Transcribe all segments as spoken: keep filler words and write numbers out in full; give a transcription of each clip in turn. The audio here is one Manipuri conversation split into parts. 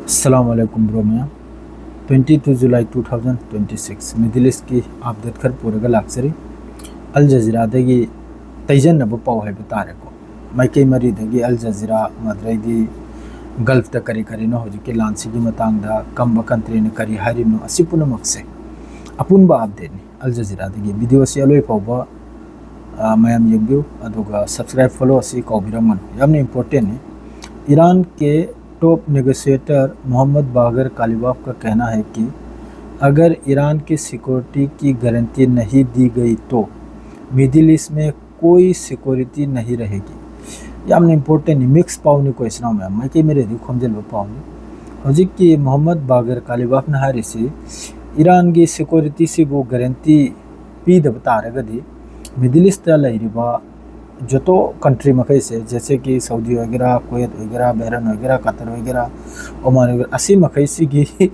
ꯑꯁꯂꯥꯃꯨ ꯑꯂꯥꯏꯀꯨꯝ ꯕ꯭ꯔꯣ ꯃꯌꯥꯝ꯫ Twenty two July two thousand twenty six, middle ꯏꯁꯀꯤ ꯑꯞꯗꯦꯠ ꯈꯔ ꯄꯨꯔꯒ ꯂꯥꯛꯆꯔꯤ꯫ ꯑꯜ ꯖꯖꯤꯔꯥꯗꯒꯤ ꯇꯩꯖꯟꯅꯕ ꯄꯥꯎ ꯍꯥꯏꯕ ꯇꯥꯔꯦꯀꯣ꯫ ꯃꯥꯏꯀꯩ ꯃꯔꯤꯗꯒꯤ ꯑꯜ ꯖꯖꯤꯔꯥ, ꯑꯗꯩꯗꯤ ꯒꯜꯐꯇ ꯀꯔꯤ ꯀꯔꯤꯅꯣ ꯍꯧꯖꯤꯛꯀꯤ ꯂꯥꯟꯁꯤꯒꯤ ꯃꯇꯥꯡꯗ, ꯀꯝꯕ ꯀꯟꯇ꯭ꯔꯤꯅ ꯀꯔꯤ ꯍꯥꯏꯔꯤꯕꯅꯣ, ꯑꯁꯤ ꯄꯨꯝꯅꯃꯛꯁꯦ ꯑꯄꯨꯟꯕ ꯑꯞꯗꯦꯠꯅꯤ꯫ ꯑꯜ ꯖꯖꯤꯔꯥꯗꯒꯤ ꯚꯤꯗꯤꯑꯣꯁꯤ ꯑꯂꯣꯏ ꯐꯥꯎꯕ, ꯑ, ꯃꯌꯥꯝ ꯌꯦꯡꯕꯤꯌꯨ, ꯑꯗꯨꯒ subscribe, follow ꯑꯁꯤ ꯀꯥꯎꯕꯤꯔꯝꯒꯅꯨ, ꯌꯥꯝꯅ important ꯅꯤ꯫ ईरान के टॉप नेगोशिएटर मोहम्मद बागर कालिबाफ का कहना है कि अगर ईरान की सिक्योरिटी की गारंटी नहीं दी गई तो मिडिल ईस्ट में कोई सिक्योरिटी नहीं रहेगी꯫ ꯌꯥꯝꯅ important ꯅꯤ, mix ꯄꯥꯎꯅꯤꯀꯣ, ꯏꯆꯤꯟ ꯏꯅꯥꯎ ꯃꯌꯥꯝ, ꯃꯥꯏꯀꯩ ꯃꯔꯤꯗꯒꯤ ꯈꯣꯝꯖꯤꯟꯕ ꯄꯥꯎꯅꯤ꯫ ꯍꯧꯖꯤꯛꯀꯤ ꯃꯣꯍꯝꯃꯗ ꯕꯥꯒꯔ ꯀꯥꯂꯤꯕꯥꯐꯅ ꯍꯥꯏꯔꯤꯁꯤ, ꯏꯔꯥꯟꯒꯤ ꯁꯦꯀ꯭ꯌꯨꯔꯤꯇꯤꯁꯤꯕꯨ ꯒꯥꯔꯦꯟꯇꯤ ꯄꯤꯗꯕ ꯇꯥꯔꯒꯗꯤ, ꯃꯤꯗꯜ ꯏꯁꯇ ꯂꯩꯔꯤꯕ ꯖꯣꯇꯣ ꯀꯟꯇ꯭ꯔꯤ ꯃꯈꯩꯁꯦ, ꯖꯦꯁꯦ ꯀꯤ ꯁꯥꯎꯗꯤ ꯑꯣꯏꯒꯦꯔꯥ, ꯀꯨꯋꯦꯠ ꯑꯣꯏꯒꯦꯔꯥ, ꯕꯍꯔꯦꯟ ꯑꯣꯏꯒꯦꯔꯥ, ꯀꯇꯔ ꯑꯣꯏꯒꯦꯔꯥ, ꯑꯣꯃꯥꯟ ꯑꯣꯏꯒꯦꯔꯥ, ꯑꯁꯤ ꯃꯈꯩꯁꯤꯒꯤ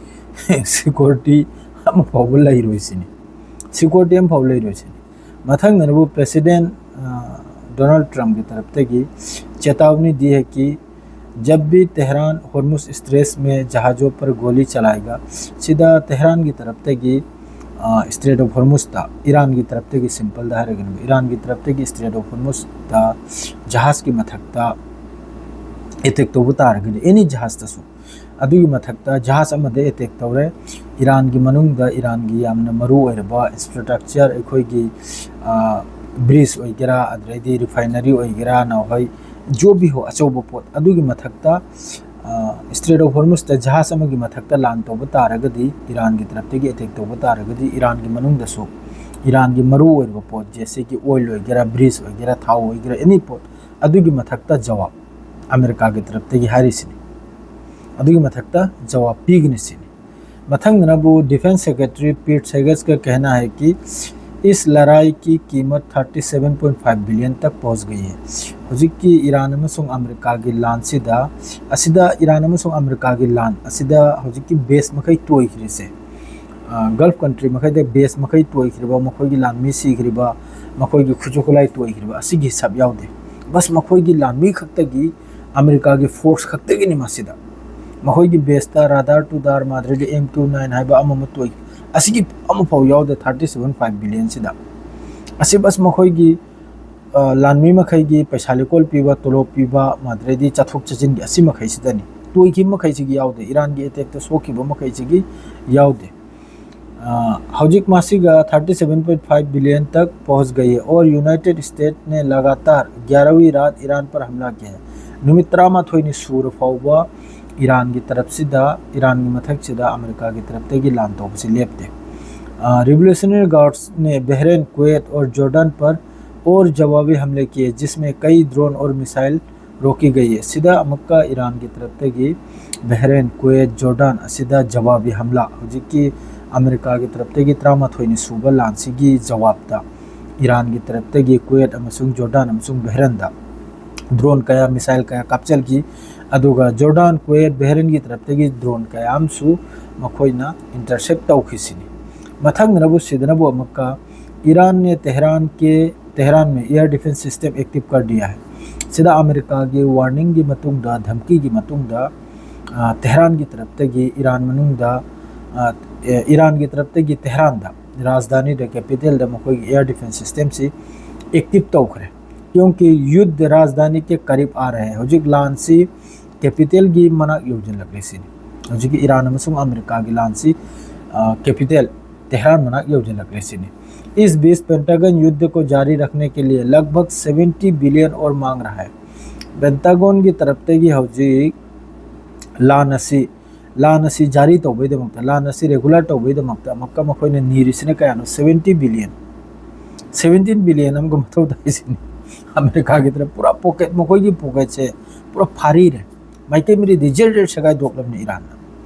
ꯁꯦꯀ꯭ꯌꯨꯔꯤꯇꯤ ꯑꯃ ꯐꯥꯎꯕ ꯂꯩꯔꯣꯏ ꯁꯤꯅꯤ꯫ ꯁꯦꯀ꯭ꯌꯨꯔꯤꯇꯤ ꯑꯃ ꯐꯥꯎꯕ ꯂꯩꯔꯣꯏ ꯁꯤꯅꯤ꯫ ꯃꯊꯪꯗꯅꯕꯨ ꯄ꯭ꯔꯦꯁꯤꯗꯦꯟ, ꯑ, ꯗꯣꯅꯥꯜꯗ ꯇ꯭ꯔꯝꯞꯀꯤ ꯇꯔꯞꯇꯒꯤ चेतावनी दी है कि जब भी तेहरान होर्मुज स्ट्रेट में जहाज़ों पर गोली चलाएगा, ꯁꯤꯗ ꯇꯦꯍꯔꯥꯟꯒꯤ ꯇꯔꯞꯇꯒꯤ, ꯑ, ꯏꯁꯇ꯭ꯔꯦꯠ ꯑꯣꯐ ꯍꯣꯔꯃꯨꯖꯇ, ꯏꯔꯥꯟꯒꯤ ꯇꯔꯞꯇꯒꯤ, ꯁꯤꯝꯄꯜꯗ ꯍꯥꯏꯔꯒꯅ, ꯏꯔꯥꯟꯒꯤ ꯇꯔꯞꯇꯒꯤ ꯏꯁꯇ꯭ꯔꯦꯠ ꯑꯣꯐ ꯍꯣꯔꯃꯨꯖꯇ ꯖꯍꯥꯖꯀꯤ ꯃꯊꯛꯇ ꯑꯦꯇꯦꯛ ꯇꯧꯕ ꯇꯥꯔꯒꯗꯤ, ꯑꯦꯅꯤ ꯖꯍꯥꯖꯇꯁꯨ, ꯑꯗꯨꯒꯤ ꯃꯊꯛꯇ ꯖꯍꯥꯖ ꯑꯃꯗ ꯑꯦꯇꯦꯛ ꯇꯧꯔꯦ꯫ ꯏꯔꯥꯟꯒꯤ ꯃꯅꯨꯡꯗ ꯏꯔꯥꯟꯒꯤ ꯌꯥꯝꯅ ꯃꯔꯨ ꯑꯣꯏꯔꯕ ꯏꯟꯐ꯭ꯔꯥꯁ꯭ꯇ꯭ꯔꯛꯆꯔ, ꯑꯩꯈꯣꯏꯒꯤ, ꯑ, ꯕ꯭ꯔꯤꯖ ꯑꯣꯏꯒꯦꯔꯥ, ꯑꯗꯨꯗꯩꯗꯤ ꯔꯤꯐꯥꯏꯅꯔꯤ ꯑꯣꯏꯒꯦꯔꯥ, ꯅꯍꯣꯏ ꯖꯣ ꯚꯤ ꯍꯣ, ꯑꯆꯧꯕ ꯄꯣꯠ ꯑꯗꯨꯒꯤ ꯃꯊꯛꯇ, ꯑ, ꯏꯁꯇ꯭ꯔꯦꯠ ꯑꯣꯐ ꯍꯣꯔꯃꯨꯖꯇ ꯖꯍꯥꯖ ꯑꯃꯒꯤ ꯃꯊꯛꯇ ꯂꯥꯟ ꯇꯧꯕ ꯇꯥꯔꯒꯗꯤ, ꯏꯔꯥꯟꯒꯤ ꯇꯔꯞꯇꯒꯤ ꯑꯦꯇꯦꯛ ꯇꯧꯕ ꯇꯥꯔꯒꯗꯤ, ꯏꯔꯥꯟꯒꯤ ꯃꯅꯨꯡꯗꯁꯨ ꯏꯔꯥꯟꯒꯤ ꯃꯔꯨ ꯑꯣꯏꯔꯕ ꯄꯣꯠ, ꯖꯦꯁꯦ ꯀꯤ ꯑꯣꯏꯜ ꯑꯣꯏꯒꯦꯔꯥ, ꯕ꯭ꯔꯤꯖ ꯑꯣꯏꯒꯦꯔꯥ, ꯊꯥꯎ ꯑꯣꯏꯒꯦꯔꯥ, ꯑꯦꯅꯤ ꯄꯣꯠ, ꯑꯗꯨꯒꯤ ꯃꯊꯛꯇ ꯖꯋꯥꯕ ꯑꯃꯦꯔꯤꯀꯥꯒꯤ ꯇꯔꯞꯇꯒꯤ ꯍꯥꯏꯔꯤꯁꯤꯅꯤ꯫ ꯑꯗꯨꯒꯤ ꯃꯊꯛꯇ ꯖꯋꯥꯕ ꯄꯤꯒꯅꯤ ꯁꯤꯅꯤ꯫ ꯃꯊꯪꯗꯅꯕꯨ ꯗꯤꯐꯦꯟꯁ ꯁꯦꯀ꯭ꯔꯦꯇꯔꯤ ꯄꯤꯠ ꯍꯦꯒꯁꯦꯠꯀ कहना है कि इस लड़ाई की कीमत thirty seven point five billion तक पहुंच गई है꯫ ꯍꯧꯖꯤꯛꯀꯤ ꯏꯔꯥꯟ ꯑꯃꯁꯨꯡ ꯑꯃꯦꯔꯤꯀꯥꯒꯤ ꯂꯥꯟꯁꯤꯗ, ꯑꯁꯤꯗ ꯏꯔꯥꯟ ꯑꯃꯁꯨꯡ ꯑꯃꯦꯔꯤꯀꯥꯒꯤ ꯂꯥꯟ ꯑꯁꯤꯗ ꯍꯧꯖꯤꯛꯀꯤ ꯕꯦꯁ ꯃꯈꯩ ꯇꯣꯏꯈ꯭ꯔꯤꯁꯦ, ꯑ, ꯒꯜꯐ ꯀꯟꯇ꯭ꯔꯤ ꯃꯈꯩꯗ ꯕꯦꯁ ꯃꯈꯩ ꯇꯣꯏꯈ꯭ꯔꯤꯕ, ꯃꯈꯣꯏꯒꯤ ꯂꯥꯟꯃꯤ ꯁꯤꯈ꯭ꯔꯤꯕ, ꯃꯈꯣꯏꯒꯤ ꯈꯨꯠꯁꯨ ꯈꯨꯠꯂꯥꯏ ꯇꯣꯏꯈ꯭ꯔꯤꯕ, ꯑꯁꯤꯒꯤ ꯍꯤꯁꯥꯕ ꯌꯥꯎꯗꯦ꯫ ꯕꯁ ꯃꯈꯣꯏꯒꯤ ꯂꯥꯟꯃꯤ ꯈꯛꯇꯒꯤ, ꯑꯃꯦꯔꯤꯀꯥꯒꯤ ꯐꯣꯔꯁ ꯈꯛꯇꯒꯤꯅꯤ ꯃꯁꯤꯗ꯫ ꯃꯈꯣꯏꯒꯤ best radar ꯇꯨꯗꯥꯔ ꯃꯥꯗ꯭ꯔꯗꯤ M Q nine ꯍꯥꯏꯕ ꯑꯃ ꯑꯃ ꯇꯣꯏ꯫ ꯑꯁꯤꯒꯤ ꯑꯃꯐꯥꯎ ꯌꯥꯎꯗꯦ ꯊꯥꯔꯇꯤ ꯁꯚꯦꯟ ꯐꯥꯏꯚ ꯕꯤꯂꯤꯌꯟꯁꯤꯗ꯫ ꯑꯁꯤ ꯕꯁ ꯃꯈꯣꯏꯒꯤ ꯂꯥꯟꯃꯤ ꯃꯈꯩꯒꯤ ꯄꯩꯁꯥ ꯂꯩꯀꯣꯜ ꯄꯤꯕ, ꯇꯣꯂꯣꯞ ꯄꯤꯕ, ꯃꯥꯗ꯭ꯔꯗꯤ ꯆꯠꯊꯣꯛ ꯆꯠꯁꯤꯟꯒꯤ ꯑꯁꯤ ꯃꯈꯩꯁꯤꯗꯅꯤ꯫ ꯇꯣꯏꯈꯤꯕ ꯃꯈꯩꯁꯤꯒꯤ ꯌꯥꯎꯗꯦ, ꯏꯔꯥꯟꯒꯤ ꯑꯦꯇꯦꯛꯇ ꯁꯣꯛꯈꯤꯕ ꯃꯈꯩꯁꯤꯒꯤ ꯌꯥꯎꯗꯦ꯫ ꯍꯧꯖꯤꯛ ꯃꯁꯤꯒ thirty seven point five billion ꯇꯛ ꯄꯍꯨꯆ ꯒꯌꯦ ꯑꯣꯔ ꯌꯨꯅꯥꯏꯇꯦꯗ ꯁ꯭ꯇꯦꯠꯅꯦ ꯂꯒꯥꯇꯥꯔ ꯒ꯭ꯌꯥꯔꯍꯋꯤ ꯔꯥꯠ ꯏꯔꯥꯟ ꯄꯔ ꯍꯝꯂꯥ ꯀꯤꯌꯦ꯫ ꯅꯨꯃꯤꯠ ꯇꯔꯥꯃꯥꯊꯣꯏꯅꯤ ꯁꯨꯔ ꯐꯥꯎꯕ ꯏꯔꯥꯟꯒꯤ ꯇꯔꯞꯁꯤꯗ, ꯏꯔꯥꯟꯒꯤ ꯃꯊꯛꯁꯤꯗ ꯑꯃꯦꯔꯤꯀꯥꯒꯤ ꯇꯔꯞꯇꯒꯤ ꯂꯥꯟ ꯇꯧꯕꯁꯤ ꯂꯦꯞꯇꯦ꯫ ꯔꯤꯚꯣꯂꯨꯁꯅꯔꯤ ꯒꯥꯔꯗꯁꯅꯦ ꯕꯍꯔꯦꯟ, ꯀꯨꯋꯦꯠ ꯑꯣꯔ ꯖꯣꯔꯗꯥꯟ ꯄꯔ ꯑꯣꯔ ꯖꯋꯥꯕꯤ ꯍꯝꯂꯦ ꯀꯤꯌꯦ ꯖꯤꯁꯃꯦ ꯀꯩ ꯗ꯭ꯔꯣꯟ ꯑꯣꯔ ꯃꯤꯁꯥꯏꯜ ꯔꯣꯀꯤ ꯒꯌꯦ꯫ ꯁꯤꯗ ꯑꯃꯨꯛꯀ ꯏꯔꯥꯟꯒꯤ ꯇꯔꯞꯇꯒꯤ ꯕꯍꯔꯦꯟ, ꯀꯨꯋꯦꯠ, ꯖꯣꯔꯗꯥꯟ ꯑꯁꯤꯗ ꯖꯋꯥꯕꯤ ꯍꯝꯂꯥ, ꯍꯧꯖꯤꯛꯀꯤ ꯑꯃꯦꯔꯤꯀꯥꯒꯤ ꯇꯔꯞꯇꯒꯤ ꯇꯔꯥꯃꯥꯊꯣꯏꯅꯤ ꯁꯨꯕ ꯂꯥꯟꯁꯤꯒꯤ ꯖꯋꯥꯕꯇ ꯏꯔꯥꯟꯒꯤ ꯇꯔꯞꯇꯒꯤ ꯀꯨꯋꯦꯠ ꯑꯃꯁꯨꯡ ꯖꯣꯔꯗꯥꯟ ꯑꯃꯁꯨꯡ ꯕꯍꯔꯦꯟꯗ ꯗ꯭ꯔꯣꯟ ꯀꯌꯥ, ꯃꯤꯁꯥꯏꯜ ꯀꯌꯥ ꯀꯥꯞꯆꯜꯈꯤ꯫ ꯑꯗꯨꯒ ꯖꯣꯔꯗꯥꯟ, ꯀꯨꯋꯦꯠ, ꯕꯍꯔꯦꯟꯒꯤ ꯇꯔꯞꯇꯒꯤ ꯗ꯭ꯔꯣꯟ ꯀꯌꯥ ꯑꯃꯁꯨ ꯃꯈꯣꯏꯅ ꯏꯟꯇꯔꯁꯦꯞ ꯇꯧꯈꯤꯁꯤꯅꯤ꯫ ꯃꯊꯪꯗꯅꯕꯨ ꯁꯤꯗꯅꯕꯨ ꯑꯃꯨꯛꯀ ꯏꯔꯥꯟꯅꯦ ꯇꯦꯍꯔꯥꯟ ꯀꯦ, ꯇꯦꯍꯔꯥꯟ ꯃꯦ ꯑꯦꯌꯔ ꯗꯤꯐꯦꯟꯁ ꯁꯤꯁꯇꯦꯝ ꯑꯦꯛꯇꯤꯞ ꯀꯔ ꯗꯤꯌꯥ ꯍꯥꯏ꯫ ꯁꯤꯗ ꯑꯃꯦꯔꯤꯀꯥꯒꯤ ꯋꯥꯔꯅꯤꯡꯒꯤ ꯃꯇꯨꯡꯗ, ꯙꯝꯀꯤꯒꯤ ꯃꯇꯨꯡꯗ, ꯑ, ꯇꯦꯍꯔꯥꯟꯒꯤ ꯇꯔꯞꯇꯒꯤ ꯏꯔꯥꯟ ꯃꯅꯨꯡꯗ, ꯑ, ꯑꯦ, ꯏꯔꯥꯟꯒꯤ ꯇꯔꯞꯇꯒꯤ ꯇꯦꯍꯔꯥꯟꯗ, ꯔꯥꯖꯙꯥꯅꯤꯗ, ꯀꯦꯄꯤꯇꯦꯜꯗ ꯃꯈꯣꯏꯒꯤ ꯑꯦꯌꯔ ꯗꯤꯐꯦꯟꯁ ꯁꯤꯁꯇꯦꯝꯁꯤ ꯑꯦꯛꯇꯤꯞ ꯇꯧꯈ꯭ꯔꯦ꯫ ꯀ꯭ꯌꯣꯡꯀꯤ ꯌꯨꯗ ꯔꯥꯖꯙꯥꯅꯤ ꯀꯦ ꯀꯔꯤꯕ ꯑꯥ ꯔꯍꯦ ꯍꯥꯏ꯫ ꯍꯧꯖꯤꯛ ꯂꯥꯟꯁꯤ ꯀꯦꯄꯤꯇꯦꯜꯒꯤ ꯃꯅꯥꯛ ꯌꯧꯁꯤꯜꯂꯛꯂꯦ ꯁꯤꯅꯤ꯫ ꯍꯧꯖꯤꯛꯀꯤ ꯏꯔꯥꯟ ꯑꯃꯁꯨꯡ ꯑꯃꯦꯔꯤꯀꯥꯒꯤ ꯂꯥꯟꯁꯤ, ꯑ, ꯀꯦꯄꯤꯇꯦꯜ ꯇꯦꯍꯔꯥꯟ ꯃꯅꯥꯛ ꯌꯧꯁꯤꯜꯂꯛꯂꯦ ꯁꯤꯅꯤ꯫ इस बीच पेंटागन युद्ध को जारी रखने के लिए लगभग सेवेंटी बिलियन और मांग रहा है꯫ ꯄꯦꯟꯇꯥꯒꯣꯟꯒꯤ ꯇꯔꯞꯇꯒꯤ ꯍꯧꯖꯤꯛ ꯂꯥꯟ ꯑꯁꯤ, ꯂꯥꯟ ꯑꯁꯤ ꯖꯥꯔꯤ ꯇꯧꯕꯩꯗꯃꯛꯇ, ꯂꯥꯟ ꯑꯁꯤ ꯔꯦꯒꯨꯂꯔ ꯇꯧꯕꯩꯗꯃꯛꯇ ꯑꯃꯨꯛꯀ ꯃꯈꯣꯏꯅ ꯅꯤꯔꯤꯁꯤꯅ ꯀꯌꯥꯅꯣ? Seventy billion. ꯁꯚꯦꯟꯇꯤꯟ ꯕꯤꯂꯤꯌꯟ ꯑꯃꯒ ꯃꯊꯧ ꯇꯥꯏꯁꯤꯅꯤ꯫ ꯑꯃꯦꯔꯤꯀꯥꯒꯤ ꯇꯔꯞ ꯄꯨꯔꯥ ꯄꯣꯀꯦꯠ, ꯃꯈꯣꯏꯒꯤ ꯄꯣꯀꯦꯠꯁꯦ ꯄꯨꯔꯥ ꯐꯥꯔꯤꯔꯦ꯫ ꯃꯥꯏꯀꯩ ꯃꯔꯤꯗꯤ ꯖꯦꯔ ꯖꯦꯔ ꯁꯦꯒꯥꯏꯗꯣꯛꯂꯕꯅꯤ ꯏꯔꯥꯟꯅ꯫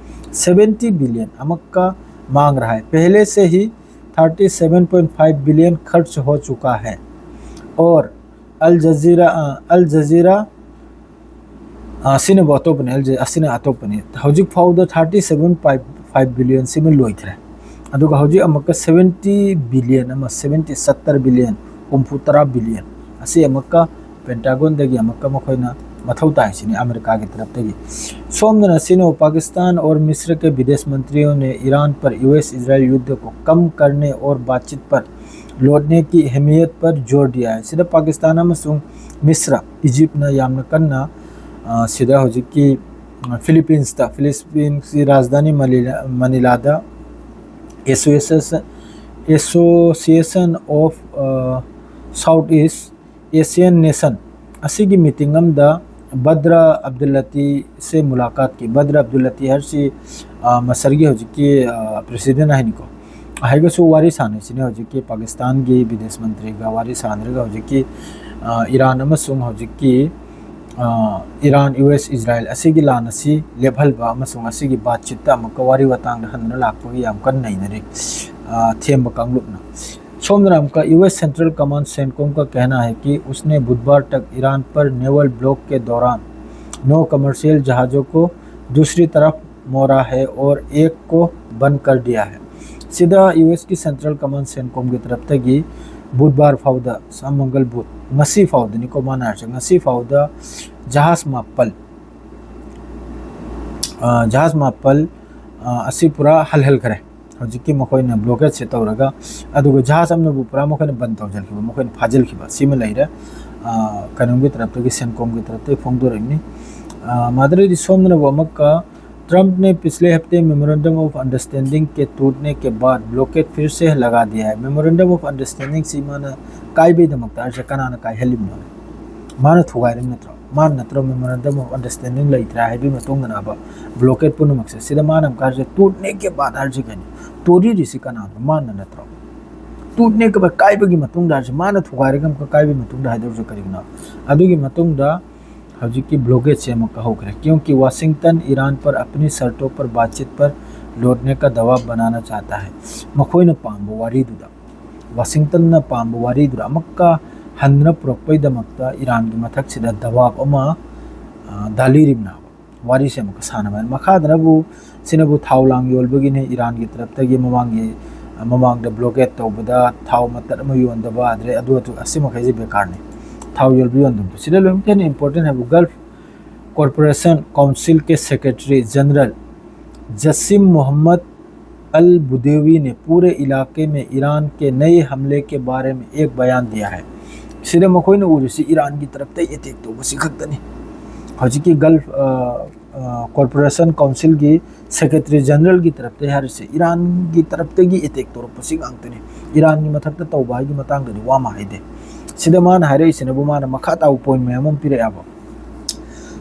ꯁꯚꯦꯟꯇꯤ ꯕꯤꯂꯤꯌꯟ ꯑꯃꯨꯛꯀ ꯃꯥꯡ ꯔꯍꯥ ꯍꯥꯏ꯫ ꯄꯦꯍꯂꯦ ꯁꯦ ꯍꯤ thirty seven point five billion ꯈꯔꯆ ꯍꯣ ꯆꯨꯀꯥ ꯍꯦ꯫ ꯑꯣꯔ ꯑꯜ ꯖꯖꯤꯔꯥ, ꯑ, ꯑꯜ ꯖꯖꯤꯔꯥ, ꯑ, ꯑꯁꯤꯅꯕꯨ ꯑꯇꯣꯞꯄꯅꯤ, ꯑꯜ ꯖ-, ꯑꯁꯤꯅ ꯑꯇꯣꯞꯄꯅꯤ꯫ ꯍꯧꯖꯤꯛ ꯐꯥꯎꯗ thirty seven point five billion ꯁꯤꯃ ꯂꯣꯏꯈ꯭ꯔꯦ꯫ ꯑꯗꯨꯒ ꯍꯧꯖꯤꯛ ꯑꯃꯨꯛꯀ ꯁꯚꯦꯟꯇꯤ ꯕꯤꯂꯤꯌꯟ ꯑꯃ, ꯁꯚꯦꯟꯇꯤ, ꯁꯠꯇꯔ ꯕꯤꯂꯤꯌꯟ, ꯍꯨꯝꯐꯨ ꯇꯔꯥ ꯕꯤꯂꯤꯌꯟ ꯑꯁꯤ ꯑꯃꯨꯛꯀ ꯄꯦꯟꯇꯥꯒꯣꯟꯗꯒꯤ ꯑꯃꯨꯛꯀ ꯃꯈꯣꯏꯅ ꯃꯊꯧ ꯇꯥꯏ ꯁꯤꯅꯤ ꯑꯃꯦꯔꯤꯀꯥꯒꯤ ꯇꯔꯞꯇꯒꯤ꯫ ꯁꯣꯝꯗꯅ ꯁꯤꯅꯣ, पाकिस्तान और मिस्र के विदेश मंत्रियों ने ईरान पर यूएस इजराइल युद्ध को कम करने और बातचीत पर लौटने की अहमियत पर जोर दिया है꯫ ꯁꯤꯗ ꯄꯥꯀꯤꯁꯇꯥꯟ ꯑꯃꯁꯨꯡ ꯃꯤꯁ꯭ꯔ, ꯏꯖꯤꯞꯅ ꯌꯥꯝꯅ ꯀꯟꯅ, ꯑ, ꯁꯤꯗ ꯍꯧꯖꯤꯛꯀꯤ, ꯑ, ꯐꯤꯂꯤꯄꯤꯟꯁꯇ, ꯐꯤꯂꯤꯄꯤꯟꯁꯀꯤ ꯔꯥꯖꯙꯥꯅꯤ ꯃꯅꯤꯂꯥ-, ꯃꯅꯤꯂꯥꯗ Association, Association of, ꯑ, South East Asian Nation ꯑꯁꯤꯒꯤ ꯃꯤꯇꯤꯡ ꯑꯃꯗ ꯕꯗ꯭ꯔ ꯑꯕꯗꯨꯜꯂꯇꯤꯁꯦ ꯃꯨꯂꯥꯀꯥꯠꯀꯤ, ꯕꯗ꯭ꯔ ꯑꯕꯗꯨꯜꯂꯇꯤ ꯍꯥꯏꯔꯤꯁꯤ, ꯑ, ꯃꯁꯔꯒꯤ ꯍꯧꯖꯤꯛꯀꯤ, ꯑ, ꯄ꯭ꯔꯦꯁꯤꯗꯦꯟ ꯍꯥꯏꯅꯤꯀꯣ꯫ ꯑꯍꯩꯒꯁꯨ ꯋꯥꯔꯤ ꯁꯥꯟꯅꯩꯁꯤꯅꯦ ꯍꯧꯖꯤꯛꯀꯤ ꯄꯥꯀꯤꯁꯇꯥꯟꯒꯤ ꯕꯤꯗꯦꯁ ꯃꯟꯇ꯭ꯔꯤꯒ ꯋꯥꯔꯤ ꯁꯥꯟꯅꯔꯒ ꯍꯧꯖꯤꯛꯀꯤ, ꯑ, ꯏꯔꯥꯟ ꯑꯃꯁꯨꯡ ꯍꯧꯖꯤꯛꯀꯤ, ꯑ, ꯏꯔꯥꯟ, ꯌꯨ ꯑꯦꯁ, ꯏꯖꯔꯥꯏꯜ ꯑꯁꯤꯒꯤ ꯂꯥꯟ ꯑꯁꯤ ꯂꯦꯞꯍꯟꯕ ꯑꯃꯁꯨꯡ ꯑꯁꯤꯒꯤ ꯕꯥꯠꯆꯤꯠꯇ ꯑꯃꯨꯛꯀ ꯋꯥꯔꯤ ꯋꯥꯇꯥꯡꯗ ꯍꯟꯗꯨꯅ ꯂꯥꯛꯄꯒꯤ ꯌꯥꯝ ꯀꯟꯅ ꯅꯩꯅꯔꯤ, ꯑ, ꯊꯦꯝꯕ ꯀꯥꯡꯂꯨꯞꯅ꯫ ꯁꯣꯝꯗꯅ ꯑꯃꯨꯛꯀ, यूएस सेंट्रल कमांड सेंटकॉम का कहना है कि उसने बुधवार तक ईरान पर नेवल ब्लॉक के दौरान नौ कमर्शियल जहाज़ों को दूसरी तरफ मोड़ा है और एक को बंद कर दिया है꯫ ꯁꯤꯗ ꯌꯨ ꯑꯦꯁꯀꯤ ꯁꯦꯟꯇ꯭ꯔꯦꯜ ꯀꯃꯥꯟ ꯁꯦꯟꯀꯣꯝꯒꯤ ꯇꯔꯞꯇꯒꯤ ꯕꯨꯙꯕꯥꯔ ꯐꯥꯎꯗ, ꯁꯥꯃꯪꯒꯜ ꯕꯨꯙ, ꯉꯁꯤ ꯐꯥꯎꯗꯅꯤꯀꯣ ꯃꯥꯅ ꯍꯥꯏꯔꯤꯁꯦ, ꯉꯁꯤ ꯐꯥꯎꯗ ꯖꯍꯥꯖ ꯃꯥꯄꯜ, ꯑ, ꯖꯍꯥꯖ ꯃꯥꯄꯜ, ꯑ, ꯑꯁꯤ ꯄꯨꯔꯥ ꯍꯜꯍꯟꯈ꯭ꯔꯦ꯫ ꯍꯧꯖꯤꯛꯀꯤ ꯃꯈꯣꯏꯅ ꯕ꯭ꯂꯣꯀꯦꯠꯁꯦ ꯇꯧꯔꯒ, ꯑꯗꯨꯒ ꯖꯍꯥꯖ ꯑꯃꯅꯕꯨ ꯄꯨꯔꯥ ꯃꯈꯣꯏꯅ ꯕꯟ ꯇꯧꯁꯤꯟꯈꯤꯕ, ꯃꯈꯣꯏꯅ ꯐꯥꯖꯤꯟꯈꯤꯕ, ꯁꯤꯃ ꯂꯩꯔꯦ꯫ ꯑ, ꯀꯩꯅꯣꯝꯒꯤ ꯇꯔꯞꯇꯒꯤ, ꯁꯦꯟꯀꯣꯝꯒꯤ ꯇꯔꯞꯇꯒꯤ ꯐꯣꯡꯗꯣꯔꯛꯏꯕꯅꯤ꯫ ꯑ, ꯃꯗꯨꯗꯩꯗꯤ ꯁꯣꯝꯗꯅꯕꯨ ꯑꯃꯨꯛꯀ, ट्रंप ने पिछले हफ्ते मेमोरेंडम ऑफ अंडरस्टैंडिंग के टूटने के बाद ब्लॉकेड फिर से लगा दिया है। मेमोरेंडम ऑफ अंडरस्टैंडिंग ꯁꯤ ꯃꯥꯅ ꯀꯥꯏꯕꯩꯗꯃꯛꯇ ꯍꯥꯏꯔꯤꯁꯦ ꯀꯅꯥꯅ ꯀꯥꯏꯍꯜꯂꯤꯕꯅꯣ? ꯃꯥꯅ ꯊꯨꯒꯥꯏꯔꯤꯕ ꯅꯠꯇ꯭ꯔꯣ? ꯃꯥꯅ ꯅꯠꯇ꯭ꯔꯣ ꯃꯦꯃꯣꯔꯦꯟꯗꯝ ꯑꯣꯐ ꯑꯟꯗꯔꯁꯇꯦꯟꯗꯤꯡ ꯂꯩꯇ꯭ꯔꯦ ꯍꯥꯏꯕꯒꯤ ꯃꯇꯨꯡꯗꯅꯕ ꯕ꯭ꯂꯣꯀꯦꯠ ꯄꯨꯝꯅꯃꯛꯁꯦ? ꯁꯤꯗ ꯃꯥꯅ ꯑꯃꯨꯛꯀ ꯍꯥꯏꯔꯤꯁꯦ, ꯇꯨꯠꯅꯦ ꯀꯦ ꯕꯥꯠ ꯍꯥꯏꯔꯤꯁꯦ ꯀꯩꯅꯣ? ꯇꯣꯔꯤꯔꯤꯁꯤ ꯀꯅꯥꯅꯣ? ꯃꯥꯅ ꯅꯠꯇ꯭ꯔꯣ? ꯇꯨꯠꯅꯦ ꯀꯦ ꯕꯥꯠ ꯀꯥꯏꯕꯒꯤ ꯃꯇꯨꯡꯗ ꯍꯥꯏꯔꯤꯁꯦ, ꯃꯥꯅ ꯊꯨꯒꯥꯏꯔꯒ ꯑꯃꯨꯛꯀ ꯀꯥꯏꯕꯒꯤ ꯃꯇꯨꯡꯗ ꯍꯥꯏꯗꯧꯔꯤꯁꯦ ꯀꯔꯤꯒꯤꯅꯣ? ꯑꯗꯨꯒꯤ ꯃꯇꯨꯡꯗ ꯍꯧꯖꯤꯛꯀꯤ ꯕ꯭ꯂꯣꯀꯦꯠꯁꯦ ꯑꯃꯨꯛꯀ ꯍꯧꯈ꯭ꯔꯦ꯫ क्योंकि वाशिंगटन ईरान पर अपनी शर्तों पर बातचीत पर लौटने का दबाव बनाना चाहता है꯫ ꯃꯈꯣꯏꯅ ꯄꯥꯝꯕ ꯋꯥꯔꯤꯗꯨꯗ, ꯋꯥꯁꯤꯡꯇꯟꯅ ꯄꯥꯝꯕ ꯋꯥꯔꯤꯗꯨꯗ ꯑꯃꯨꯛꯀ ꯍꯟꯗꯨꯅ ꯄꯨꯔꯛꯄꯩꯗꯃꯛꯇ ꯏꯔꯥꯟꯒꯤ ꯃꯊꯛꯁꯤꯗ ꯗꯕꯥꯕ ꯑꯃ, ꯑ, ꯗꯥꯜꯂꯤꯔꯤꯕꯅꯦꯕ꯫ ꯋꯥꯔꯤꯁꯦ ꯑꯃꯨꯛꯀ ꯁꯥꯟꯅꯕ ꯍꯥꯏꯅ꯫ ꯃꯈꯥꯗꯅꯕꯨ, ꯁꯤꯅꯕꯨ ꯊꯥꯎ ꯂꯥꯡ ꯌꯣꯟꯕꯒꯤꯅꯤ, ꯏꯔꯥꯟꯒꯤ ꯇꯔꯞꯇꯒꯤ ꯃꯃꯥꯡꯒꯤ, ꯃꯃꯥꯡꯗ ꯕ꯭ꯂꯣꯀꯦꯠ ꯇꯧꯕꯗ ꯊꯥꯎ ꯃꯇꯠ ꯑꯃ ꯌꯣꯟꯗꯕ, ꯑꯗꯩ ꯑꯗꯨ ꯑꯗꯨ ꯑꯁꯤ ꯃꯈꯩꯁꯦ ꯕꯦꯀꯥꯔꯅꯤ꯫ ꯊꯥꯎ ꯌꯣꯜꯕ ꯌꯣꯟꯗꯕꯗꯣ꯫ ꯁꯤꯗ ꯂꯣꯏꯅꯃꯛꯇ ꯍꯦꯟꯅ ꯏꯝꯄꯣꯔꯇꯦꯟ ꯍꯥꯏꯕꯨ ꯒꯜꯐ ꯀꯣꯔꯄꯣꯔꯦꯁꯟ ꯀꯥꯎꯟꯁꯤꯜꯒꯤ ꯁꯦꯀ꯭ꯔꯦꯇꯔꯤ ꯖꯦꯅꯔꯦꯜ ꯖꯁꯤꯝ ꯃꯣꯍꯝꯃꯗ ꯑꯜ ꯕꯨꯗꯦꯋꯤ ꯅꯦ ꯄꯨꯔꯦ ꯏꯂꯥꯀꯦ ꯃꯦ ꯏꯔꯥꯟ ꯀꯦ ꯅꯌꯦ ꯍꯝꯂꯦ ꯀꯦ ꯕꯥꯔꯦ ꯃꯦ ꯑꯦꯛ ꯕꯌꯥꯟ ꯗꯤꯌꯥ ꯍꯥꯏ꯫ ꯁꯤꯗ ꯃꯈꯣꯏꯅ ꯎꯔꯤꯁꯤ ꯏꯔꯥꯟꯒꯤ ꯇꯔꯞꯇ ꯑꯦꯇꯦꯛ ꯇꯧꯕꯁꯤ ꯈꯛꯇꯅꯤ꯫ ꯍꯧꯖꯤꯛꯀꯤ ꯒꯜꯐ ꯀꯣꯔꯄꯣꯔꯦꯁꯟ ꯀꯥꯎꯟꯁꯤꯜꯒꯤ ꯁꯦꯀ꯭ꯔꯦꯇꯔꯤ ꯖꯦꯅꯔꯦꯜꯒꯤ ꯇꯔꯞꯇ ꯍꯥꯏꯔꯤꯁꯦ ꯏꯔꯥꯟꯒꯤ ꯇꯔꯞꯇꯒꯤ ꯑꯦꯇꯦꯛ ꯇꯧꯔꯛꯄꯁꯤ ꯉꯥꯛꯇꯅꯤ꯫ ꯏꯔꯥꯟꯒꯤ ꯃꯊꯛꯇ ꯇꯧꯕ ꯍꯥꯏꯒꯤ ꯃꯇꯥꯡꯗꯗꯤ ꯋꯥ ꯑꯃ ꯍꯥꯏꯗꯦ꯫ ꯁꯤꯗ ꯃꯥꯅ ꯍꯥꯏꯔꯛꯏꯁꯤꯅꯕꯨ ꯃꯥꯅ ꯃꯈꯥ ꯇꯥꯕ ꯄꯣꯏꯟ ꯃꯌꯥꯝ ꯑꯃ ꯄꯤꯔꯛꯑꯦꯕ꯫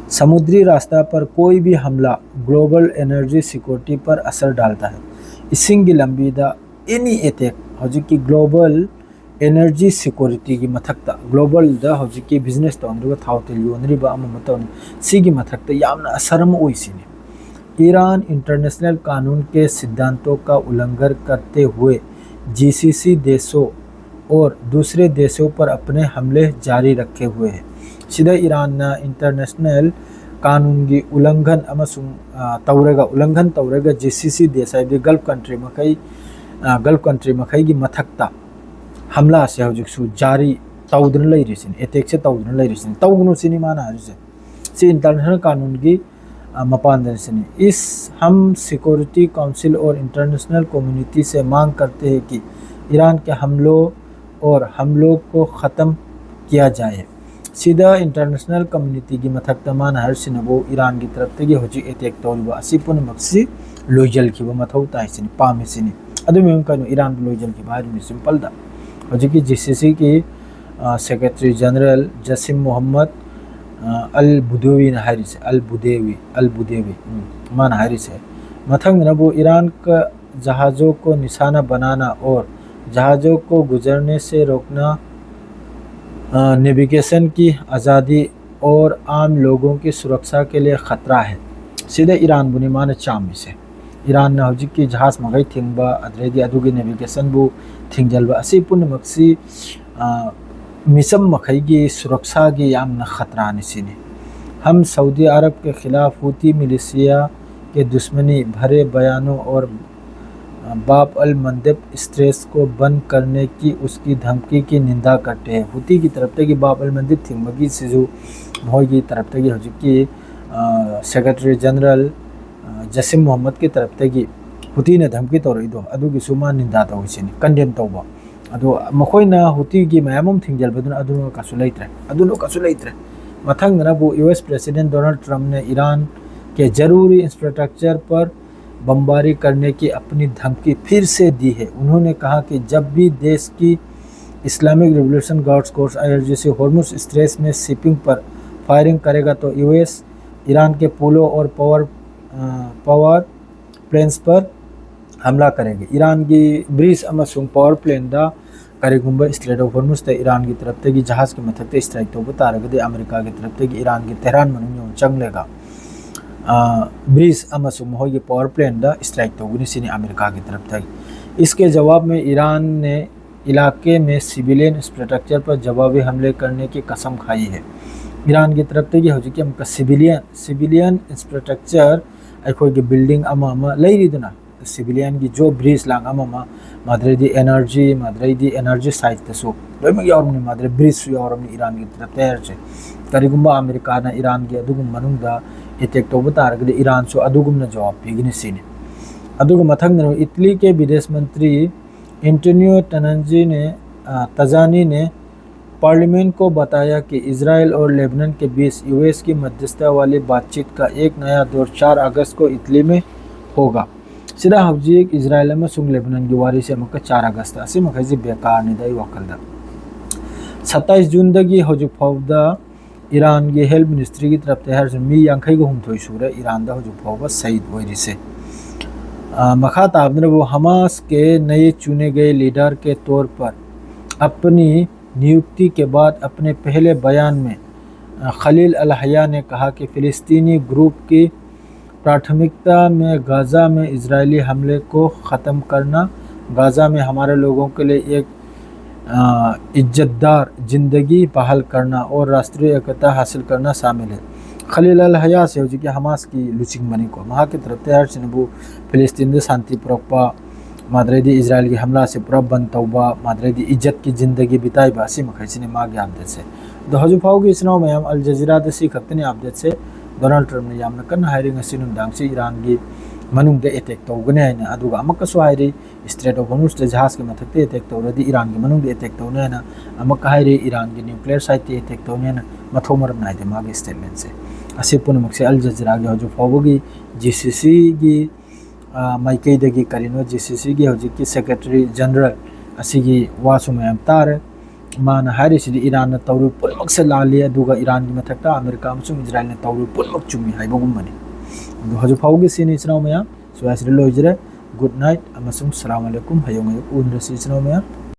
ꯁꯃꯨꯗ꯭ꯔꯤ ꯔꯥꯁꯇꯥ ꯄꯔ ꯀꯣꯏ ꯚꯤ ꯍꯝꯂꯥ ꯒ꯭ꯂꯣꯕꯜ ꯑꯦꯅꯔꯖꯤ ꯁꯤꯀ꯭ꯌꯣꯔꯤꯇꯤ ꯄꯔ ꯑꯁꯔ ꯗꯥꯜꯇꯥ ꯍꯥꯏ꯫ ꯏꯁꯤꯡꯒꯤ ꯂꯝꯕꯤꯗ ꯑꯦꯅꯤ ꯑꯦꯇꯦꯛ ꯍꯧꯖꯤꯛꯀꯤ ꯒ꯭ꯂꯣꯕꯜ ꯑꯦꯅꯔꯖꯤ ꯁꯤꯀ꯭ꯌꯣꯔꯤꯇꯤꯒꯤ ꯃꯊꯛꯇ, ꯒ꯭ꯂꯣꯕꯜꯗ ꯍꯧꯖꯤꯛꯀꯤ ꯕꯤꯖꯤꯅꯦꯁ ꯇꯧꯅꯔꯤꯕ, ꯊꯥꯎ ꯇꯦꯜ ꯌꯣꯟꯅꯔꯤꯕ ꯑꯃ ꯑꯃ ꯇꯧꯅꯤ, ꯁꯤꯒꯤ ꯃꯊꯛꯇ ꯌꯥꯝꯅ ꯑꯁꯔ ꯑꯃ ꯑꯣꯏꯁꯤꯅꯤ꯫ ईरान इंटरनेशनल कानून के सिद्धांतों का उल्लंघन करते हुए जीसीसी देशों और दूसरे देशों पर अपने हमले जारी रखे हुए हैं꯫ ꯁꯤꯗ ꯏꯔꯥꯟꯅ ꯏꯟꯇꯔꯅꯦꯁꯅꯦꯜ ꯀꯥꯅꯨꯟꯒꯤ ꯎꯜꯂꯪꯘꯟ ꯑꯃꯁꯨꯡ, ꯑ, ꯇꯧꯔꯒ, ꯎꯜꯂꯪꯘꯟ ꯇꯧꯔꯒ ꯖꯤ ꯁꯤ ꯁꯤ ꯗꯦꯁ ꯍꯥꯏꯕꯗꯤ ꯒꯜꯐ ꯀꯟꯇ꯭ꯔꯤ ꯃꯈꯩ, ꯑ, ꯒꯜꯐ ꯀꯟꯇ꯭ꯔꯤ ꯃꯈꯩꯒꯤ ꯃꯊꯛꯇ ꯍꯝꯂꯥꯁꯦ ꯍꯧꯖꯤꯛꯁꯨ ꯖꯥꯔꯤ ꯇꯧꯗꯨꯅ ꯂꯩꯔꯤꯁꯤꯅꯤ, ꯑꯦꯇꯦꯛꯁꯦ ꯇꯧꯗꯨꯅ ꯂꯩꯔꯤꯁꯤꯅꯤ꯫ ꯇꯧꯒꯅꯨ ꯁꯤꯅꯤ ꯃꯥꯅ ꯍꯥꯏꯔꯤꯁꯦ꯫ ꯁꯤ ꯏꯟꯇꯔꯅꯦꯁꯅꯦꯜ ꯀꯥꯅꯨꯟꯒꯤ, ꯑ, ꯃꯄꯥꯟꯗꯅ ꯁꯤꯅꯤ꯫ इस हम सिक्योरिटी काउंसिल और इंटरनेशनल कम्युनिटी से मांग करते हैं कि ईरान के हमलों और हमलों को ख़त्म किया जाए꯫ ꯁꯤꯗ ꯏꯟꯇꯔꯅꯦꯁꯅꯦꯜ ꯀꯝꯃ꯭ꯌꯨꯅꯤꯇꯤꯒꯤ ꯃꯊꯛꯇ ꯃꯥꯅ ꯍꯥꯏꯔꯤꯁꯤꯅꯕꯨ ꯏꯔꯥꯟꯒꯤ ꯇꯔꯞꯇꯒꯤ ꯍꯧꯖꯤꯛ ꯑꯦꯇꯦꯛ ꯇꯧꯔꯤꯕ ꯑꯁꯤ ꯄꯨꯝꯅꯃꯛꯁꯤ ꯂꯣꯏꯁꯤꯟꯈꯤꯕ ꯃꯊꯧ ꯇꯥꯏ ꯁꯤꯅꯤ, ꯄꯥꯝꯃꯤ ꯁꯤꯅꯤ꯫ ꯑꯗꯨ ꯃꯤꯑꯣꯏ ꯀꯩꯅꯣ ꯏꯔꯥꯟꯕꯨ ꯂꯣꯏꯁꯤꯟꯈꯤꯕ ꯍꯥꯏꯔꯤꯕꯅꯤ ꯁꯤꯝꯄꯜꯗ꯫ ꯍꯧꯖꯤꯛꯀꯤ ꯖꯤ ꯁꯤ ꯁꯤꯒꯤ, ꯑ, ꯁꯦꯀ꯭ꯔꯦꯇꯔꯤ ꯖꯦꯅꯔꯦꯜ ꯖꯁꯤꯝ ꯃꯣꯍꯝꯃꯗ, ꯑ, ꯑꯜ ꯕꯨꯗꯦꯋꯤꯅ ꯍꯥꯏꯔꯤꯁꯦ, ꯑꯜ ꯕꯨꯗꯦꯋꯤ, ꯑꯜ ꯕꯨꯗꯦꯋꯤ, ꯎꯝ, ꯃꯥꯅ ꯍꯥꯏꯔꯤꯁꯦ꯫ ꯃꯊꯪꯗꯅꯕꯨ ईरान का जहाज़ों को निशाना बनाना और जहाज़ों को गुजरने से रोकना, अ, नेविगेशन की आज़ादी और आम लोगों की सुरक्षा के लिए खतरा है꯫ ꯁꯤꯗ ꯏꯔꯥꯟꯕꯨꯅꯤ ꯃꯥꯅ ꯆꯥꯝꯃꯤꯁꯦ꯫ ꯏꯔꯥꯟꯅ ꯍꯧꯖꯤꯛꯀꯤ ꯖꯍꯥꯖ ꯃꯈꯩ ꯊꯤꯡꯕ, ꯑꯗꯨꯗꯩꯗꯤ ꯑꯗꯨꯒꯤ ꯅꯦꯚꯤꯒꯦꯁꯟꯕꯨ ꯊꯤꯡꯖꯤꯜꯕ, ꯑꯁꯤ ꯄꯨꯝꯅꯃꯛꯁꯤ, ꯑ, ꯃꯤꯆꯝ ꯃꯈꯩꯒꯤ ꯁꯨꯔꯛꯁꯥꯒꯤ ꯌꯥꯝꯅ ꯈꯇ꯭ꯔꯥꯅꯤ ꯁꯤꯅꯤ꯫ हम सऊदी अरब के खिलाफ हूती मिलिशिया के दुश्मनी भरे बयानों और बाब अल मंदेब स्ट्रेस को बंद करने की उसकी धमकी की निंदा करते हैं꯫ ꯍꯨꯇꯤꯒꯤ ꯇꯔꯞꯇꯒꯤ ꯕꯥꯕ ꯑꯜ ꯃꯟꯗꯤꯕ ꯊꯤꯡꯕꯒꯤꯁꯤꯁꯨ ꯃꯈꯣꯏꯒꯤ ꯇꯔꯞꯇꯒꯤ ꯍꯧꯖꯤꯛꯀꯤ ꯁꯦꯀ꯭ꯔꯦꯇꯔꯤ ꯖꯦꯅꯔꯦꯜ ꯖꯁꯤꯝ ꯃꯨꯍꯝꯃꯗꯀꯤ ꯇꯔꯞꯇꯒꯤ ꯍꯨꯇꯤꯅ ꯙꯝꯀꯤ ꯇꯧꯔꯛꯏꯗꯣ, ꯑꯗꯨꯒꯤꯁꯨ ꯃꯥ ꯅꯤꯟꯗꯥ ꯇꯧꯔꯤꯁꯤꯅꯤ, ꯀꯟꯗꯦꯝ ꯇꯧꯕ꯫ ꯑꯗꯣ ꯃꯈꯣꯏꯅ ꯍꯨꯇꯤꯒꯤ ꯃꯌꯥꯝ ꯑꯃ ꯊꯤꯡꯖꯤꯜꯕꯗꯨꯅ ꯑꯗꯨꯅ ꯀꯩꯁꯨ ꯂꯩꯇ꯭ꯔꯦ, ꯑꯗꯨꯅ ꯀꯩꯁꯨ ꯂꯩꯇ꯭ꯔꯦ꯫ ꯃꯊꯪꯗꯅꯕꯨ ꯌꯨ ꯑꯦꯁ ꯄ꯭ꯔꯦꯁꯤꯗꯦꯟ ꯗꯣꯅꯥꯜꯗ ꯇ꯭ꯔꯝꯞꯅ ꯏꯔꯥꯟ के ज़रूरी इंफ्रास्ट्रक्चर पर बमबारी करने की अपनी धमकी फिर से दी है। उन्होंने कहा कि जब भी देश की Islamic revolution guards course, IRGC, Hormuz stress में शिपिंग पर फायरिंग करेगा तो यूएस ईरान के पुलों और पावर, अ, पावर प्लेन्स पर हमला करेगी। ꯏꯔꯥꯟꯒꯤ ꯕ꯭ꯔꯤꯖ ꯑꯃꯁꯨꯡ ꯄꯥꯋꯔ ꯄ꯭ꯂꯦꯟꯗ ꯀꯔꯤꯒꯨꯝꯕ ꯏꯁꯇ꯭ꯔꯦꯠ ꯑꯣꯐ ꯍꯣꯔꯃꯨꯖꯇ ꯏꯔꯥꯟꯒꯤ ꯇꯔꯞꯇꯒꯤ ꯖꯍꯥꯖꯀꯤ ꯃꯊꯛꯇ ꯏꯁꯇ꯭ꯔꯥꯏꯛ ꯇꯧꯕ ꯇꯥꯔꯒꯗꯤ ꯑꯃꯦꯔꯤꯀꯥꯒꯤ ꯇꯔꯞꯇꯒꯤ ꯏꯔꯥꯟꯒꯤ ꯇꯦꯍꯔꯥꯟ ꯃꯅꯨꯡ ꯌꯧꯅ ꯆꯪꯂꯒ, ꯑ, ꯕ꯭ꯔꯤꯖ ꯑꯃꯁꯨꯡ ꯃꯈꯣꯏꯒꯤ ꯄꯥꯋꯔ ꯄ꯭ꯂꯦꯟꯗ ꯏꯁꯇ꯭ꯔꯥꯏꯛ ꯇꯧꯒꯅꯤ ꯁꯤꯅꯤ ꯑꯃꯦꯔꯤꯀꯥꯒꯤ ꯇꯔꯞꯇꯒꯤ꯫ इसके जवाब में ईरान ने इलाके में सिविलियन इंफ्रास्ट्रक्चर पर जवाबी हमले करने की कसम खाई है। ꯏꯔꯥꯟꯒꯤ ꯇꯔꯞꯇꯒꯤ ꯍꯧꯖꯤꯛꯀꯤ ꯑꯃꯨꯛꯀ ꯁꯤꯚꯤꯂꯤꯌꯟ, ꯁꯤꯚꯤꯂꯤꯌꯟ ꯏꯟꯐ꯭ꯔꯥꯁ꯭ꯇ꯭ꯔꯛꯆꯔ, ꯑꯩꯈꯣꯏꯒꯤ ꯕꯤꯜꯗꯤꯡ ꯑꯃ ꯑꯃ ꯂꯩꯔꯤꯗꯅ, ꯁꯤꯚꯤꯂꯤꯌꯟꯒꯤ ꯖꯣ ꯕ꯭ꯔꯤꯖ ꯂꯥꯡ ꯑꯃ ꯑꯃ, ꯃꯗꯨꯗꯩꯗꯤ ꯑꯦꯅꯔꯖꯤ, ꯃꯗꯨꯗꯩꯗꯤ ꯑꯦꯅꯔꯖꯤ ꯁꯥꯏꯠꯇꯁꯨ ꯂꯣꯏꯅꯃꯛ ꯌꯥꯎꯔꯝꯅꯤ, ꯃꯗꯨꯗꯩ ꯕ꯭ꯔꯤꯖꯁꯨ ꯌꯥꯎꯔꯝꯅꯤ ꯏꯔꯥꯟꯒꯤ ꯇꯔꯞꯇ ꯍꯥꯏꯔꯁꯦ꯫ ꯀꯔꯤꯒꯨꯝꯕ ꯑꯃꯦꯔꯤꯀꯥꯅ ꯏꯔꯥꯟꯒꯤ ꯑꯗꯨꯒꯨꯝꯕ ꯃꯅꯨꯡꯗ ꯑꯦꯇꯦꯛ ꯇꯧꯕ ꯇꯥꯔꯒꯗꯤ ꯏꯔꯥꯟꯁꯨ ꯑꯗꯨꯒꯨꯝꯅ ꯖꯋꯥꯕ ꯄꯤꯒꯅꯤ ꯁꯤꯅꯤ꯫ ꯑꯗꯨꯒ ꯃꯊꯪꯗꯅ ꯏꯇꯂꯤ ꯀꯦ ꯕꯤꯗꯦꯁ ꯃꯟꯇ꯭ꯔꯤ एंटोनियो टनंजी ने, अ, तजानी ने पार्लियामेंट को बताया कि इजराइल और लेबनान के बीच यूएस की मध्यस्थता वाली बातचीत का एक नया दौर चार अगस्त को इटली में होगा꯫ ꯁꯤꯗ ꯍꯧꯖꯤꯛ ꯏꯖꯔꯥꯏꯜ ꯑꯃꯁꯨꯡ ꯂꯦꯕꯅꯟꯒꯤ ꯋꯥꯔꯤꯁꯦ ꯑꯃꯨꯛꯀ ꯆꯥꯔ ꯑꯥꯒꯁꯇ, ꯑꯁꯤ ꯃꯈꯩꯁꯦ ꯕꯦꯀꯥꯔꯅꯤꯗ ꯑꯩ ꯋꯥꯈꯜꯗ꯫ ꯁꯠꯇꯥꯏꯁ ꯖꯨꯟꯗꯒꯤ ꯍꯧꯖꯤꯛ ꯐꯥꯎꯕꯗ ꯏꯔꯥꯟꯒꯤ ꯍꯦꯜꯊ ꯃꯤꯅꯤꯁꯇ꯭ꯔꯤꯒꯤ ꯇꯔꯞꯇ ꯍꯥꯏꯔꯁꯨ ꯃꯤ ꯌꯥꯡꯈꯩꯒ ꯍꯨꯝꯗꯣꯏ ꯁꯨꯔꯦ ꯏꯔꯥꯟꯗ ꯍꯧꯖꯤꯛ ꯐꯥꯎꯕ ꯁꯍꯤꯗ ꯑꯣꯏꯔꯤꯁꯦ꯫ ꯑ, ꯃꯈꯥ ꯇꯥꯕꯗꯅꯕꯨ हमास के नए चुने गए लीडर के तौर पर अपनी नियुक्ति के बाद अपने पहले बयान में, अ, खलील अल हया ने कहा कि फिलिस्तीनी ग्रुप की प्राथमिकता में गाजा में इजरायली हमले को ख़त्म करना, गाजा में हमारे लोगों के लिए एक, अ, इज्जतदार ज़िंदगी बहाल करना और राष्ट्रीय एकता हासिल करना शामिल है꯫ ꯈꯂꯤꯜ ꯑꯜ ꯍꯌꯥꯁꯦ ꯍꯧꯖꯤꯛꯀꯤ ꯍꯃꯥꯁꯀꯤ ꯂꯨꯆꯤꯡꯕꯅꯤꯀꯣ꯫ ꯃꯍꯥꯛꯀꯤ ꯇꯔꯞꯇ ꯍꯥꯏꯔꯤꯁꯤꯅꯕꯨ ꯐꯤꯂꯤꯁꯇꯤꯟꯗ ꯁꯥꯟꯇꯤ ꯄꯨꯔꯛꯄ, ꯃꯥꯗ꯭ꯔꯩꯗꯤ ꯏꯖꯔꯥꯏꯜꯒꯤ ꯍꯝꯂꯥꯁꯦ ꯄꯨꯔꯥ ꯕꯟ ꯇꯧꯕ, ꯃꯥꯗ꯭ꯔꯩꯗꯤ ꯏꯖꯠꯀꯤ ꯖꯤꯟꯗꯒꯤ ꯕꯤꯇꯥꯏꯕ, ꯑꯁꯤ ꯃꯈꯩꯁꯤꯅꯤ ꯃꯥꯒꯤ ꯑꯞꯗꯦꯠꯁꯦ꯫ ꯑꯗꯣ ꯍꯧꯖꯤꯛ ꯐꯥꯎꯒꯤ ꯏꯆꯤꯟ ꯏꯅꯥꯎ ꯃꯌꯥꯝ, ꯑꯜ ꯖꯖꯤꯔꯥꯗ ꯁꯤ ꯈꯛꯇꯅꯤ ꯑꯞꯗꯦꯠꯁꯦ꯫ ꯗꯣꯅꯥꯜꯗ ꯇ꯭ꯔꯝꯞꯅ ꯌꯥꯝꯅ ꯀꯟꯅ ꯍꯥꯏꯔꯤ, ꯉꯁꯤ ꯅꯨꯡꯗꯥꯡꯁꯤ ꯏꯔꯥꯟꯒꯤ ꯃꯅꯨꯡꯗ ꯑꯦꯇꯦꯛ ꯇꯧꯒꯅꯤ ꯍꯥꯏꯅ꯫ ꯑꯗꯨꯒ ꯑꯃꯨꯛꯀꯁꯨ ꯍꯥꯏꯔꯤ, ꯏꯁꯇ꯭ꯔꯦꯠ ꯑꯣꯐ ꯍꯣꯔꯃꯨꯖꯇ ꯖꯍꯥꯖꯀꯤ ꯃꯊꯛꯇ ꯑꯦꯇꯦꯛ ꯇꯧꯔꯗꯤ ꯏꯔꯥꯟꯒꯤ ꯃꯅꯨꯡꯗ ꯑꯦꯇꯦꯛ ꯇꯧꯅꯤ ꯍꯥꯏꯅ ꯑꯃꯨꯛꯀ ꯍꯥꯏꯔꯤ꯫ ꯏꯔꯥꯟꯒꯤ ꯅ꯭ꯌꯨꯀ꯭ꯂꯤꯌꯔ ꯁꯥꯏꯠꯇ ꯑꯦꯇꯦꯛ ꯇꯧꯅꯤ ꯍꯥꯏꯅ ꯃꯊꯣꯡ ꯃꯔꯝ ꯅꯥꯏꯗꯦ ꯃꯥꯒꯤ ꯁ꯭ꯇꯦꯠꯃꯦꯟꯁꯦ꯫ ꯑꯁꯤ ꯄꯨꯝꯅꯃꯛꯁꯦ ꯑꯜ ꯖꯖꯤꯔꯥꯒꯤ ꯍꯧꯖꯤꯛ ꯐꯥꯎꯕꯒꯤ ꯖꯤ ꯁꯤ ꯁꯤꯒꯤ ꯃꯥꯏꯀꯩꯗꯒꯤ, ꯀꯔꯤꯅꯣ, ꯖꯤ ꯁꯤ ꯁꯤꯒꯤ ꯍꯧꯖꯤꯛꯀꯤ ꯁꯦꯀ꯭ꯔꯦꯇꯔꯤ ꯖꯦꯅꯔꯦꯜ ꯑꯁꯤꯒꯤ ꯋꯥꯁꯨ ꯃꯌꯥꯝ ꯇꯥꯔꯦ꯫ ꯃꯥꯅ ꯍꯥꯏꯔꯤꯁꯤꯗꯤ ꯏꯔꯥꯟꯅ ꯇꯧꯔꯤꯕ ꯄꯨꯝꯅꯃꯛꯁꯦ ꯂꯥꯜꯂꯤ, ꯑꯗꯨꯒ ꯏꯔꯥꯟꯒꯤ ꯃꯊꯛꯇ ꯑꯃꯦꯔꯤꯀꯥ ꯑꯃꯁꯨꯡ ꯏꯖꯔꯥꯏꯜꯅ ꯇꯧꯔꯤꯕ ꯄꯨꯝꯅꯃꯛ ꯆꯨꯝꯃꯤ ꯍꯥꯏꯕꯒꯨꯝꯕꯅꯤ꯫ ꯑꯗꯣ ꯍꯧꯖꯤꯛ ꯐꯥꯎꯒꯤ ꯁꯤꯅꯤ ꯏꯆꯤꯟ ꯏꯅꯥꯎ ꯃꯌꯥꯝ, ꯁ꯭ꯋꯥꯏꯁꯤꯗ ꯂꯣꯏꯖꯔꯦ꯫ ꯒꯨꯗ ꯅꯥꯏꯠ ꯑꯃꯁꯨꯡ ꯁꯂꯥꯝ ꯑꯂꯩꯀꯨꯝ꯫ ꯍꯌꯦꯡ ꯑꯌꯨꯛ ꯎꯅꯔꯁꯤ ꯏꯆꯤꯟ ꯏꯅꯥꯎ ꯃꯌꯥꯝ꯫